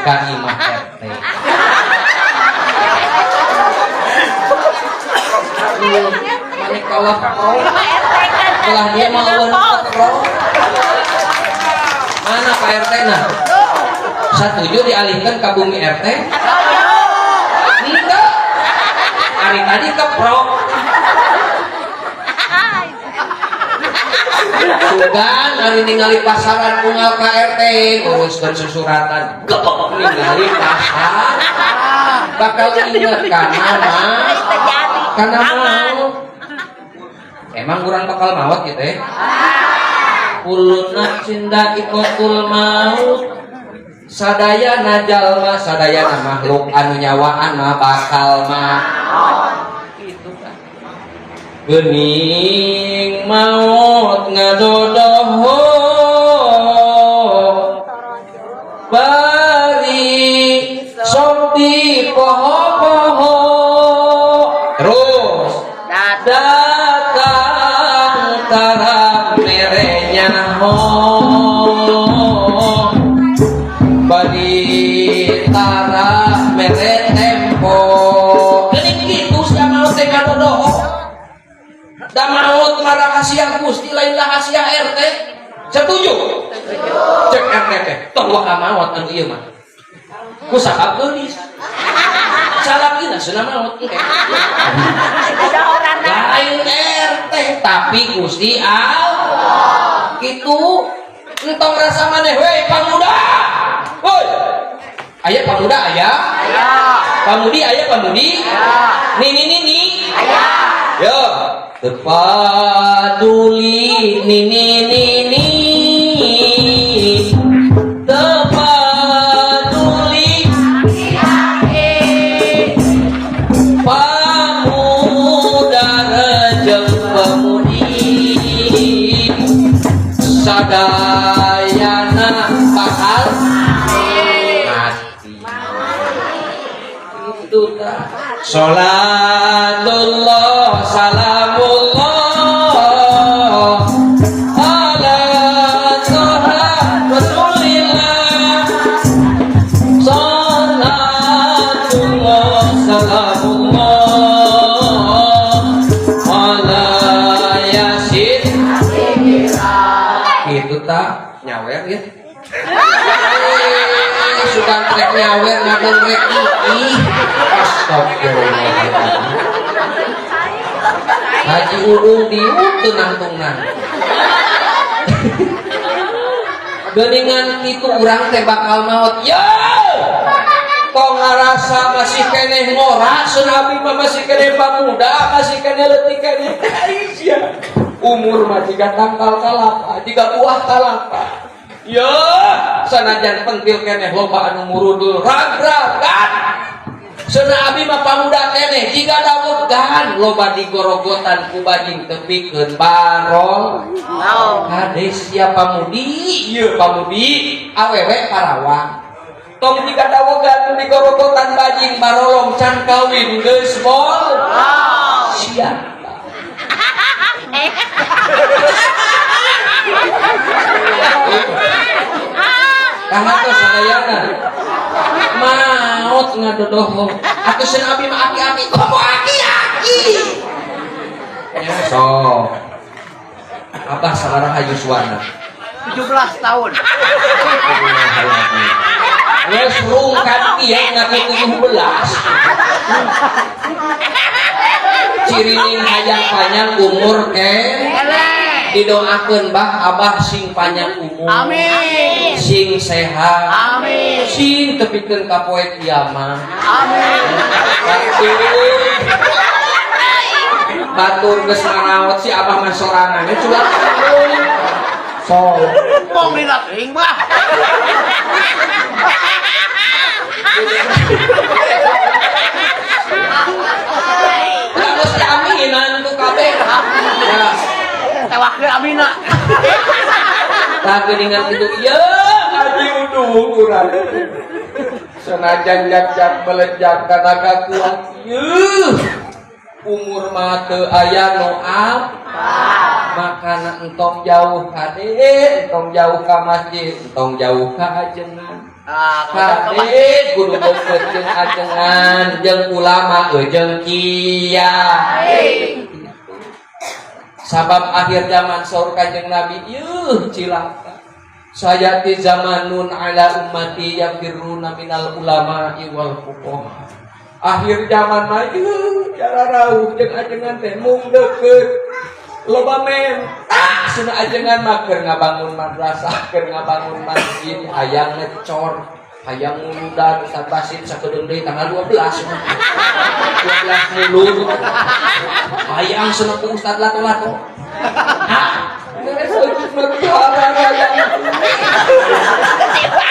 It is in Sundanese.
Ka imah RT. Maneh kalah pro. Belah dia mah eueuh pro. Mana Pak RT na? Satuju dialihkan ke bumi RT? Enggak. Hari tadi ke pro. Sugan hari ningali pasaran unggal ka RT nguruskeun susuratan. Gebek ningali pasar. Bakal inget kana mah. Kana mau. Emang kurang bakal maut gitu ya? Kullu nafsin dha'iqatul maut. Sadayana jalma, sadayana makhluk anu nyawaan mah bakal maut. Gitu kan. Geuning maut ngadodoho bari sok dipoho-poho terus datang tara mere nyaho bari tara mere tempo. Geuning kitu sia maut teh ngadodoho. Da maut mah rahasia Gusti lain rahasia RT. Setuju? Cek RT teh, tong waka maot anu ieu mah. Ku sabab geulis. Salakina cenah maot engke. Lain RT tapi Gusti Allah. Kitu entong rasa maneh we pamuda. Woi. Aya pamuda aya? Aya. Pamudi aya pamudi? Nini nini? Aya. Yo, tepaduli nini nini, tepaduli pamuda rejeng pemudi sadayana bakal mati. Itu tak Sholatullah salamullah ala toha rasulillah. Salatullah salamullah ala yasin. Gitu tak nyawer ya. Suka trek nyawer ngadon rek ih. Astagfirullahaladzim. Haji Udung diuk tenang-tenang. Geningan itu urang teh bakal maot. Ya. Tong ngarasa masih keneh ngora, cenah abi mah masih keneh pamuda, masih keneh leutik keneh. Aisyah. Umur mah jiga tangkal kalapa, jiga buah kalapa. Ya, sanajan pentil keneh loba anu murudul rag-ragan. Cenah abi mah pamuda keneh jiga dawegan loba digorogotan ku bajing tepikeun barong. Kade sia pamudi, ieu pamudi awewe parawan. Tong jiga dawegan digorogotan bajing barolong can kawin geus bol. Sia. Karena tuh sadayana maut ngadodoho. Atuh cenah abi mah aki-aki, komo aki-aki. Ya sok. Abah sabaraha yuswana? 17 tahun. Geus rungkad kieu ngaku 17. Cirining hayang panjang umur ken. Didoakeun bah abah sing panjang umur. Amin. Sing sehat. Amin. Sing tepikeun ka poe kiamat. Amin. Batur geus maraot si abah mah sorangan culak. So. Pong dina teuing bah. Geus diaminan ku kabeh. Ya. Tewakkeun amina. Tah geuningan kitu ieu Haji Udung urang. Sanajan jak-jak melejak kana kuat ieu. Umur mah teu aya nu apa. Makana entong jauh ka deui, entong jauh ka masjid, entong jauh ka ajengan. Ah, Kade kudu deket jeung ajengan, jeung ulama jeung kiai. Sabab akhir zaman saur Kanjeng Nabi, yuh, cilaka. Saya'ti zamanun ala ummati yafirruna minal ulama wal fuqaha. Akhir zaman mah yuh, jararauh jeung ajengan teh mung deket. Loba menta cenah ajengan mah keur ngabangun madrasah, keur ngabangun masjid, hayang ngecor, hayang muludan. Ustaz Basit sakedeung deui tanggal 12. 12 mulud. Hayang cenah ku Ustaz lato-lato. Hah? Beres.